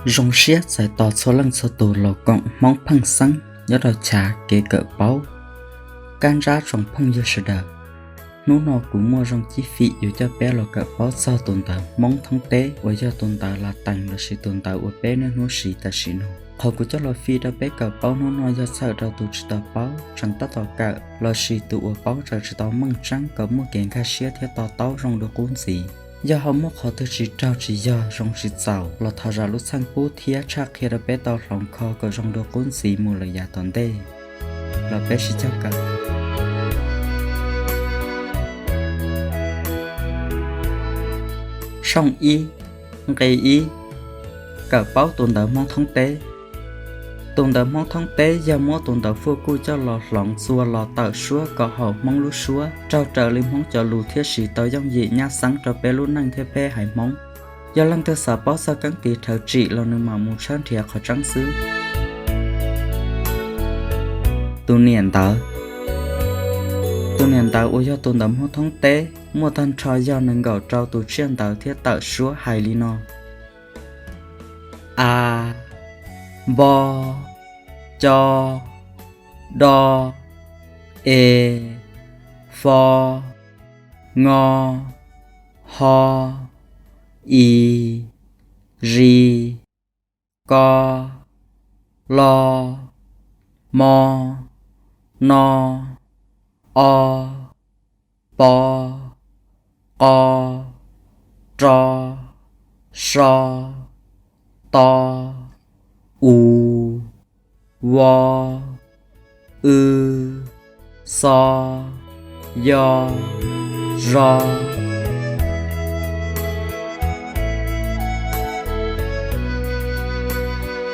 Zoo siab txais tos txhua leej txhua tus los koom Hmoob Pheej Xeeb nyob rau chav kev kawm paub. Kab ntsab tsoom phooj ywg sawv daws, hnub no kuv muaj zoo cib fim yuav coj peb los kawm paub txog tus ntawv Hmoob Thoob Teb uas yog tus ntawv Latees lossis tus ntawv uas peb niaj hnub siv tam sim no. Qhov kuv coj los fij rau peb kawm paub hnub no yog txhawm rau tus tsis tau paub tseem tab tom kawm lossis tus uas paub tseem tsis tau meej tseeb kom muaj kev nkag siab thiab to taub zoo dua qub ntxiv. Yog ho muaj qhov twg tsis raug tsis yog zoo tsis txaus los thov zam lub txheej pub thiab tshaj qhia rau peb tau hloov kho kom zoo dua qub ntxiv mus lawm yav tom ntej. Los peb sib cog kawm. Sooj ib, nqe ib, kawm paub tus ntawv Hmoob Thoob Teb. Tus ntawv Hmoob Thoob Teb yog muab tus ntawv Fuaj Kuj coj los hloov txua los tawm suab kom haum Hmoob lub suab, raug raws li Hmoob cov lus thiab siv tau yooj yim nyab xeeb rau peb lub neej thiab peb haiv Hmoob. Yog leej twg xav paub txog keeb tiv rhawv tsim los nws mam mus tshawb nrhiav qhov tseeb xwb. Tus niam ntawv. Tus niam ntawv uas yog tus ntawv Hmoob Thoob Teb muaj tag nrho yog nees nkaum rau tus tsiaj ntawv thiab tawm suab hais li no: a, npo, co, do, e, fo, ngo, ho, i, zi, ko, lo, mo, no, o, po, qo, ro, so, to, u, vo, w, xo, yo, zo.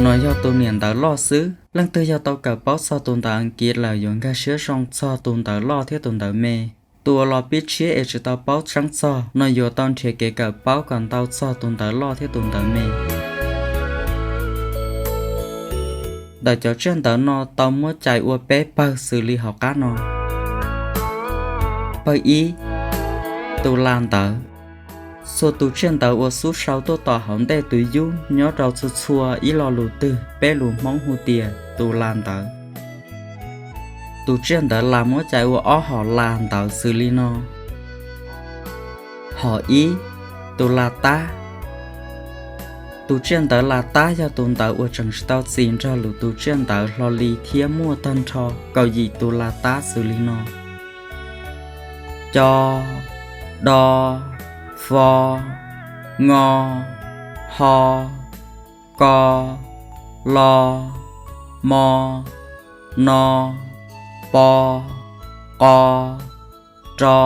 No yog tus niam ntawv loj xwb. Leej twg yog tau kawm paub txog tus ntawv Askiv lawm yuav nkag siab zoo txog tus ntawv loj thiab tus ntawv me. Tus uas los pib tshiab es tsis tau paub tseeb txog no yuav tau nrhiav kev kawm paub kom ntau txog tus ntawv loj thiab tus ntawv me. Ntawm cov tsiaj ntawv no tau muab cais ua peb pawg xws li hauv qab no. Pawg ib, tus las ntawv. Txhua tus tsiaj ntawv uas xub sau tuaj tom hauv ntej tus yub nyob rau txhua txhua ib lo lus twg peb lus Hmoob hu tias tus las ntawv. Tus tsiaj ntawv las muab cais ua ob hom las ntawv xws li no. Hom ib, tus las tab. Tus tsiaj ntawv las tab yog tus ntawv uas tseem tsis tau txis nrog lwm tus tsiaj ntawv hlo li thiab muaj tag nrho kaum yim tus las tab xws li no: co, do, fo, ngo, ho, ko, lo, mo, no, po, qo, ro,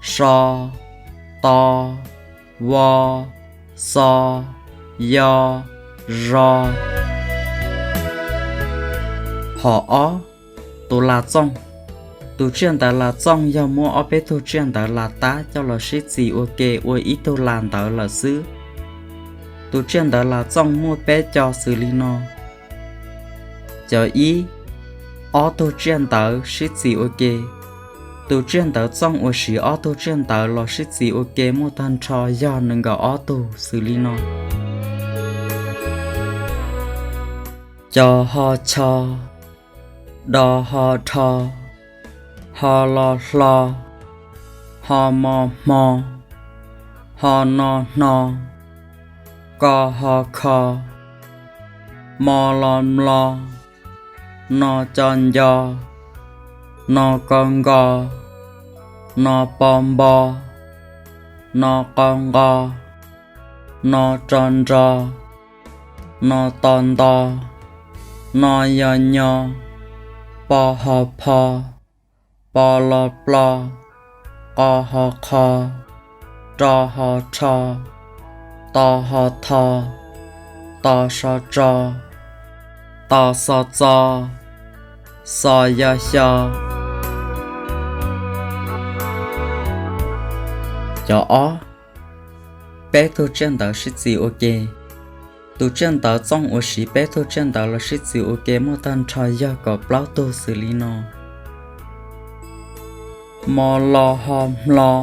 so, to, vo, xo, yo, zo. Hom ob, tus las txooj. Tus tsiaj ntawv las txooj yog muab ob peb tug tsiaj ntawv las tab coj los sib txis ua ke ua ib tug las ntawv lawm xwb. Tus tsiaj ntawv las txooj muaj peb co xws li no. Cov ib, ob tug tsiaj ntawv sib txis ua ke. Tus tsiaj ntawv txooj uas siv ob tug tsiaj ntawv los sib txis ua ke muaj tag nrho yog nees nkaum ob tug xws li no: co ho cho, do ho dho, ho lo hlo, ho mo hmo, ho no hno, ko ho kho, mo lo mlo, no co nco, no ko nko, no po npo, no qo nqo, no ro nro, no to nto, no yo nyo, po ho pho, po lo plo, qo ho qho, ro ho rho, to ho tho, to so tso, to xo txo, xo yo xyo. Cov ob, peb tug tsiaj ntawv sib txis ua ke. Tus tsiaj ntawv txooj uas siv peb tug tsiaj ntawv los sib txis ua ke muaj tag nrho yog kaum plaub tug xws li no: mo lo ho hmlo,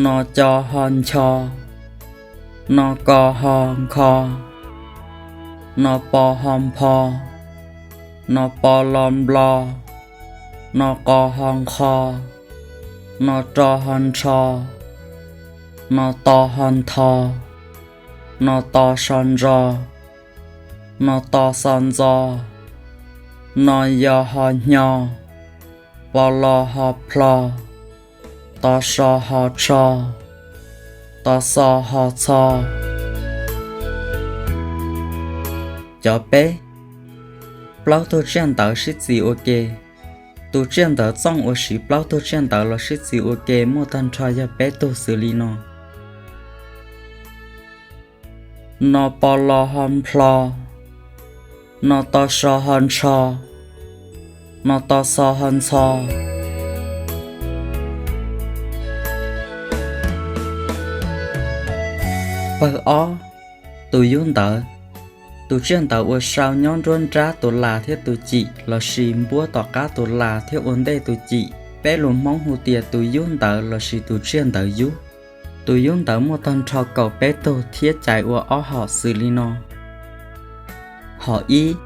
no co ho ncho, No ko ho nkho. No po ho npho. No po lo nplo. No qo ho nqho. No ro ho nrho. No to ho ntho. No to so ntso. No to xo ntxo. No yo ho hnyo. Po lo ho plho. To so ho tsho. To xo ho txho. Cov peb, plaub tug tsiaj ntawv sib txis ua ke. Tus tsiaj ntawv txooj uas siv plaub tug tsiaj ntawv los sib txis ua ke muaj tag nrho yog peb tug xws li no: No po lo ho nplho. No to so ho ntsho. No to xo ho ntxho. Pawg ob, tus yub ntawv. Tus tsiaj ntawv uas sau nyob nruab nrab tus las thiab tus cim lossis npuab tom qab tus las thiab ua ntej tus cim, peb lus Hmoob hu tias tus yub ntawv lossis tus tsiaj ntawv yub. Tus yub ntawv muaj tag nrho kaum peb tug thiab cais ua ob hom xws li no: Hom ib,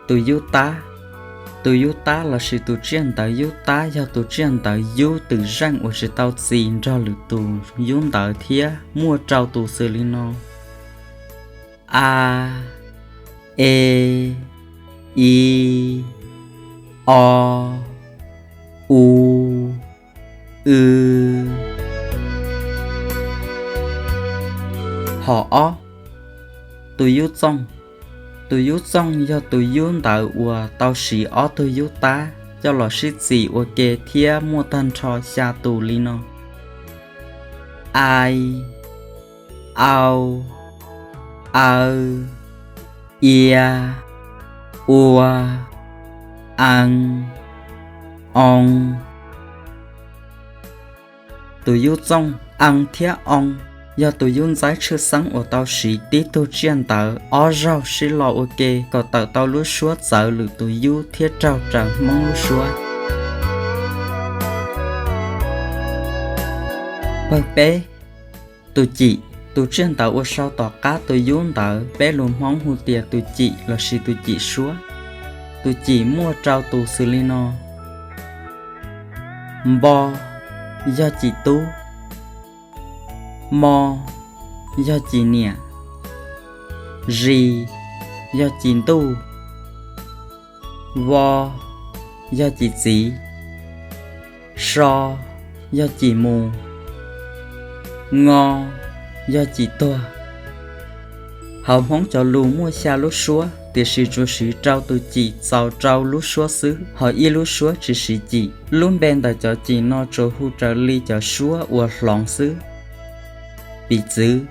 tus yub tab. Tus yub tab lossis tus tsiaj ntawv yub tab yog tus tsiaj ntawv yub twm zeej uas tsis tau txis nrog lwm tus yub ntawv thiab muaj rau tus xws li no: a, e, i, o, u, w. Hom ob, tus yub txooj. Tus yub txooj yog tus yub ntawv uas tau siv ob tug yub tab coj los sib txis ua ke thiab muaj tag nrho xya tus li no: ai, au, aw, ia, ua, ee, oo. Tus yub txooj ee thiab oo yog tus yub ntxaib tshwj xeeb uas tau siv tib tug tsiaj ntawv ob zaug sib lo ua ke kom tawm tau lub suab txawv lwm tus yub thiab raug raws Hmoob lub suab. Pawg peb, tus cim. Tus tsiaj ntawv uas sau tom qab tus yub ntawv peb lus Hmoob hu tias tus cim lossis tus cim suab. Tus cim muaj rau tus xws li no: npo, yog cim tub; mo, yog cim niam; zis, yog cim ntuj; vo, yog cim txiv; so, yog cim mus; ngo, yog cim tuag. Hauv Hmoob cov lus muaj xya lub suab, tiam sis tsuas siv rau tus cim txaus rau lub suab xwb, ho ib lub suab tsis siv cim. Lub npe ntawm cov cim no tsuas hu raws li cov suab uas hloov xwb. Piv txwv: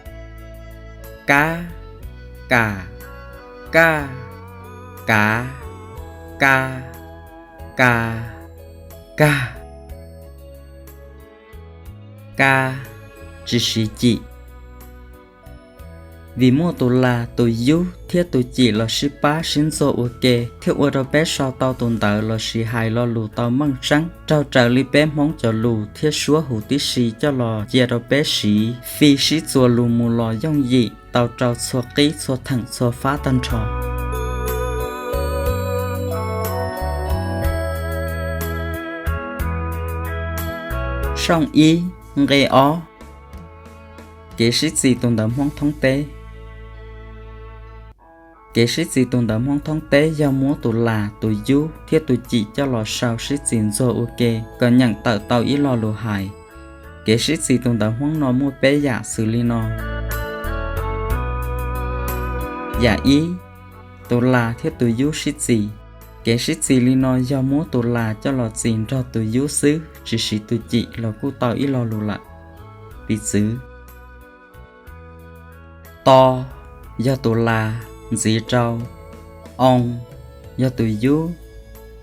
kab, kam, kaj, kav, ka, kas, kag. Ka, tsis siv cim. Vim muaj tus las, tus yub thiab tus cim los sib pab sib ntxuag ua ke thiaj ua rau peb sau tau tus ntawv lossis hais lo lus tau meej tseeb, raug raws li peb Hmoob cov lus thiab suab huv tib si coj los cia rau peb siv fij sib txuas lus mus los yooj yim tau rau txhua qib txhua theem txhua fab tag nrho. Sooj ib, nqe ob. Kev sib txis tus ntawv Hmoob thoob teb. Kev sib txis tus ntawv Hmoob thoob teb yog muab tus las, tus yub thiab tus cim coj los sau sib txis ntxuag ua ke kom nyeem tawm tau ib lo lus hais. Kev sib txis tus ntawv Hmoob no muaj peb yam xws li no. Yam ib, tus las thiab tus yub sib txis. Kev sib txis li no yog muab tus las coj los txis nrog tus yub xwb, tsis siv tus cim los kuj tau ib lo lus lawm. Piv txwv: to, yog tus las, ntxiv rau; oo, yog tus yub,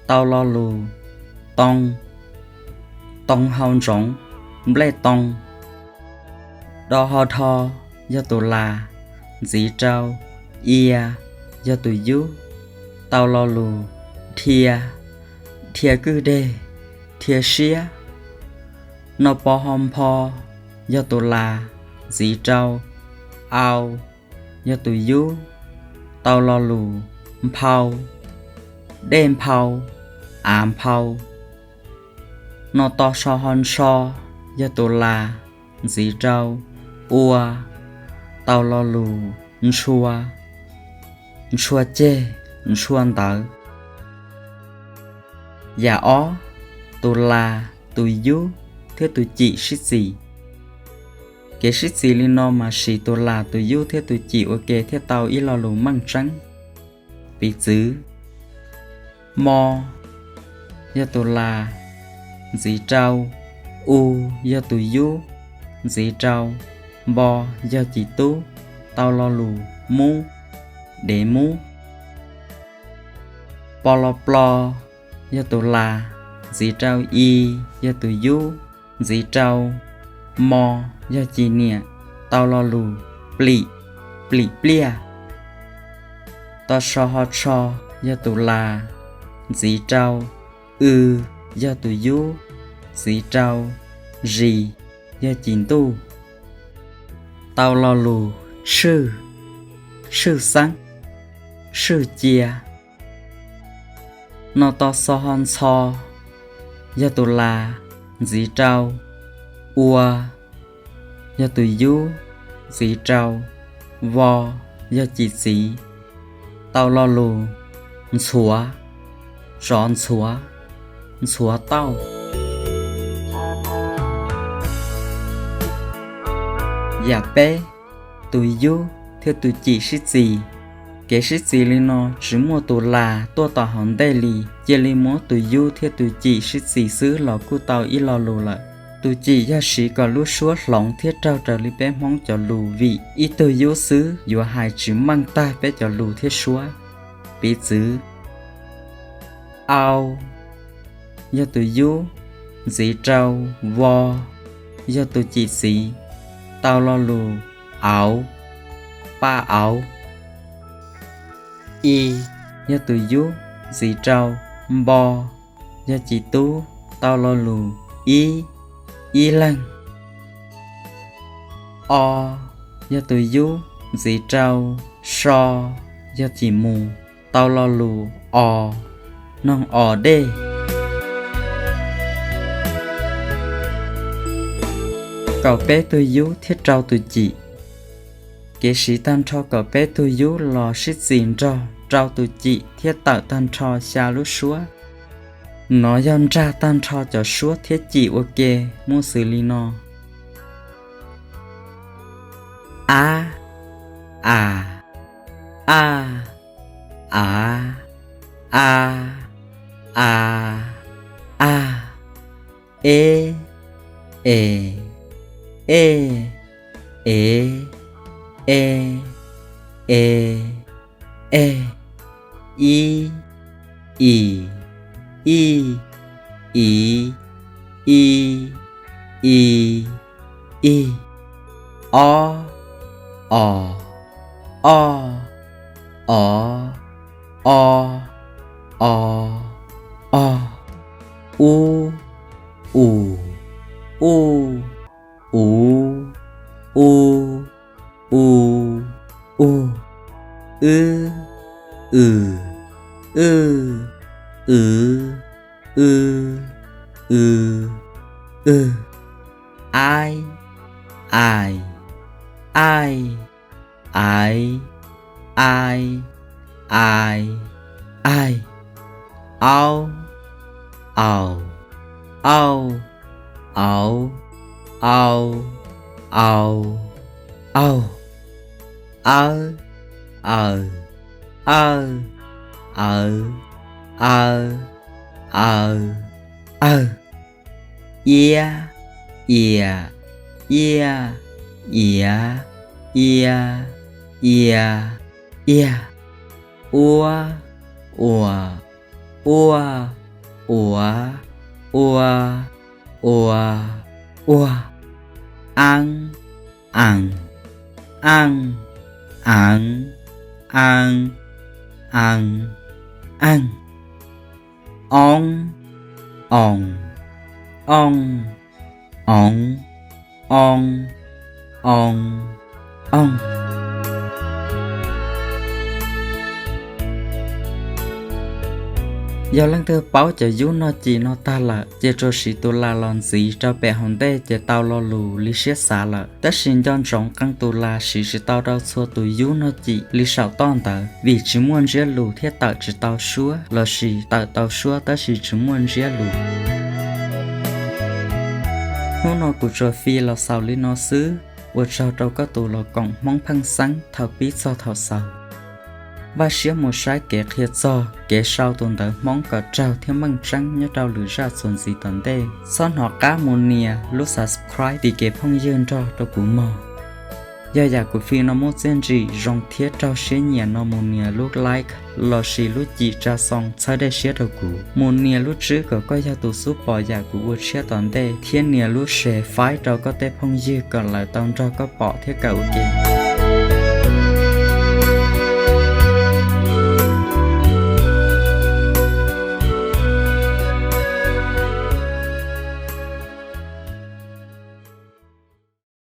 tau lo lus; too, too hau ntsoov, nplej too. Do ho dho, yog tus las, ntxiv rau; ia, yog tus yub, tau lo lus; dhia, dhia kwj deg, dhia siab. No po ho npho, yog tus las, ntxiv rau au, yog tus yub, tau lo lus nphau, dej nphau, av nphau. No to so ho ntsho, yog tus las, ntxiv rau ua, tau lo lus ntshua, ntshua ceg, ntshua ntawv. Yam ob, tus las, tus yub thiab tus cim sib txis. Kev sib txis li no mas siv tus las, tus yub thiab tus cim ua ke thiaj tau ib lo lus meej tseeb. Piv txwv, mo, yog tus las, ntxiv rau, u, yog tus yub, ntxiv rau, npo, yog cim tub, tau lo lus mub, dev mub. Po lo plo, yog tus las, ntxiv rau i, yog tus yub, ntxiv rau, mo, yog cim niam, tau lo lus plim, plim pliaj. To so ho tsho, yog tus las, ntxiv rau, w, yog tus yub, ntxiv rau, zis, yog cim ntuj, tau lo lus tshwj, tshwj xeeb, tshwj cia. No to xo ho ntxho, yog tus las, ntxiv rau, ua, yog tus yub, ntxiv rau, vo, yog cim txiv, tau lo lus ntxhuav, zov ntxhuav, ntxhuav tauj. Yam peb, tus yub thiab tus cim sib txis. Kev sib txis li no tsis muaj tus las tuaj tom hauv ntej li, cia li muab tus yub thiab tus cim sib txis xwb los kuj tau ib lo lus lawm. Tus cim yog siv kom lub suab hloov thiab raug raws li peb Hmoob cov lus vim ib tug yub xwb yuav hais tsis meej tag peb cov lus thiab suab. Piv txwv, au, yog tus yub, ntxiv rau, vo, yog tus cim txiv, tau lo lus auv, pa auv. I, yog tus yub, ntxiv rau, npo, yog cim tub, tau lo lus ib, ib leeg. O, yog tus yub, ntxiv rau, so, yog cim mus, tau lo lus os, noog os dej. Kaum peb tug yub thiab rau tus cim. Kev siv tag nrho kaum peb tug yub los sib txis nrog rau tus cim thiab tawm tag nrho xya lub suab. Nov yog nrag tag nrho cov suab thiab cim ua ke muaj xws li no: a, a, a, a, a, a, a, e, e, e, e, e, e, e, i, i, i, i, i, i, i, o, o, o, o, o, o, o, u, u, u, u, u, u, u, w, w, w, w, w, w, w, ai, ai, ai, ai, ai, ai, au, au, au, au, au, au, au, awb, awg, awj, awv, awb, awg, awg, iab, iam, iaj, iav, ia, ia, iag, uab, uam, uaj, uav, ua, ua, uag, aab, aam, aaj, aav, aa, aa, aaj, oob, oos, ooj, oov, oo, Oo, oo. Yog leej twg paub cov yub noj cim no tag lawm, ces tsuas siv tus las los ntxiv rau pem hauv ntej ces tau lo lus li siab xav lawm. Tab sis nco ntsoov qee tus las siv tsis tau rau txhua tus yub noj cim li saum toj ntawd, vim tsis muaj ntsiab lus thiab tawm tsis tau suab, lossis tawm tau suab tab sis tsis muaj ntsiab lus. Hnub no kuv tsuas fi los xaus li no xwb. Ua tsaug rau koj tus los koom Hmoob Pheej Xeeb thaum pib txog thaum xaus. Npaj siab mus saib kev qhia txog kev sau tus ntawv Hmoob kom raug thiab meej tseeb nyob rau lwm zaj txuas ntxiv tom ntej. Txhob hnov qab mus nias lub subscribe tim kev phooj ywg nrog rau kuv mog. Yog yam kuv fi no muaj txiaj ntsig zoo thiab raug siab nyiam no mus nias lub like lossis lub cim tsa xoo txhawb dej siab rau kuv. Mus nias lub tswb kom koj yog tus xub pom yam kuv ua tshiab tom ntej thiab nias lub share faib rau koj tej phooj ywg kom lawv tau nrog koj pom thiab kawm ua ke.